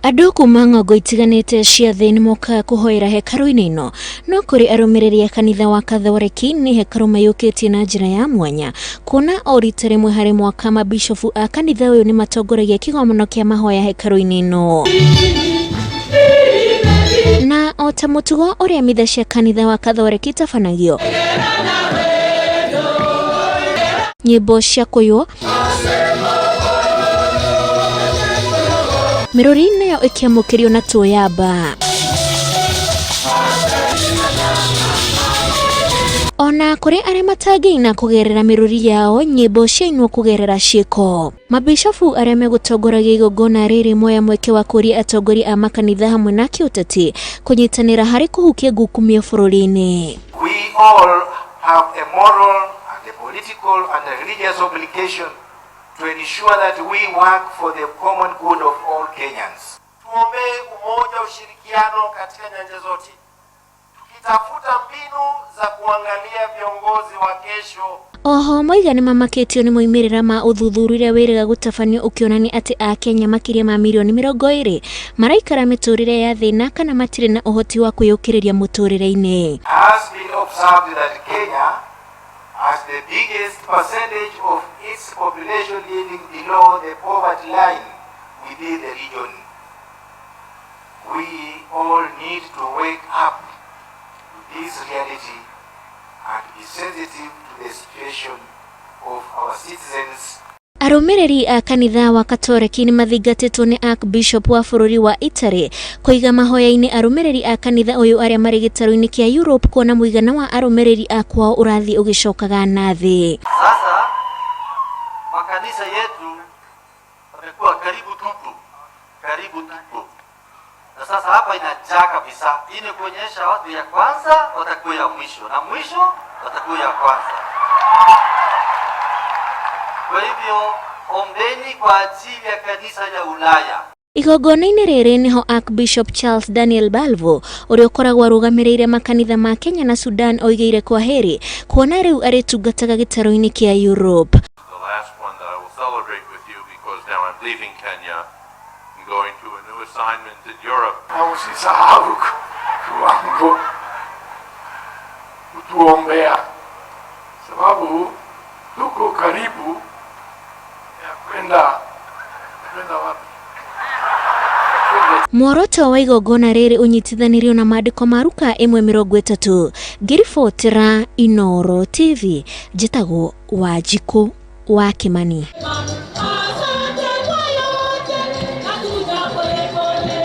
Andũ kuma ng'ongo itiganĩte cia thĩ nĩ mokaga kũhoera hekarũ-inĩ ĩno, no kũrĩ arũmĩrĩri a kanitha wa Katholeki nĩ hekarũ mayũkĩtie na njĩra ya mwanya, kuona o rita rĩmwe harĩ mwaka mabishofu a kanitha ũyũ nĩ matongoragia kĩgomano kĩa mahoya hekarũ-inĩ ĩno. Na o ta mũtugo ũrĩa mitha cia kanitha wa Katholeki itabanagio, nyĩmbo cia kũywo Mĩrũri nayo ĩkĩamũkĩrio na tũyamba. Ona kũrĩ arĩa matangĩina kũgerera mĩrũri yao, nyĩmbo ciainwo kũgerera ciĩko. Mabishofu arĩa megũtongoragia igongona rĩrĩ moya mweke wa kũria atongoria a makanitha hamwe na kĩũteti kũnyitanĩra harĩ kũhukia ngukumio bũrũri-inĩ. We all have a moral and a political and a religious obligation to ensure that we work for the common good of all Kenyans. Tuombee umoja, ushirikiano katika nyanja zote, tukitafuta mbinu za kuangalia viongozi wa kesho. Oho moiga nĩ mamakĩtio nĩ moimĩrĩra ma ũthuthuria ũrĩa wĩrĩga gũtabanio ũkĩonania atĩ Akenya makĩria ma mirioni 20 maraikara mĩtũrĩre ya thĩna kana matirĩ na ũhoti wa kwĩyũkĩrĩria mũtũrĩre-inĩ. Has been observed that Kenya has the biggest percentage of its population living below the poverty line within the region. We all need to wake up to this reality and be sensitive to the situation of our citizens. Arũmĩrĩri a kanitha wa Katoreki nĩ mathingatĩtwo nĩ Archbishop wa bũrũri wa Italy kũiga mahoya-inĩ arũmĩrĩri a kanitha ũyũ arĩa marĩ gĩtarũ-inĩ kĩa Europe kuona mũigana wa arũmĩrĩri a kwao ũrathiĩ ũgĩcokaga na thĩ. Sasa makanisa yetu yamekuwa karibu tupu, karibu tupu, na sasa hapa inajaa kabisa. Hii ni kuonyesha watu ya kwanza watakuwa ya mwisho na mwisho watakuwa ya kwanza. Kwa hivyo ombeni kwa ajili ya kanisa ya Ulaya. Igongona-inĩ rĩrĩ nĩho Archbishop Charles Daniel Balvo ũrĩa ũkoragwo arũgamĩrĩire makanitha ma Kenya na Sudan oigĩire kwaheri kuona rĩu arĩtungataga gĩtarũ-inĩ kĩa Europe. The last one that I will celebrate with you because now I'm leaving Kenya and going to a new assignment in Europe. Na usisahau kiwango kutuombea, sababu tuko karibu ya kwenda wapi? Muoroto wa igongona rĩrĩ ũnyitithanirio na maandĩko ma Luka 1:30. Ngĩribotera Inooro TV, njĩtagwo Wanjikũ wa Kĩmani.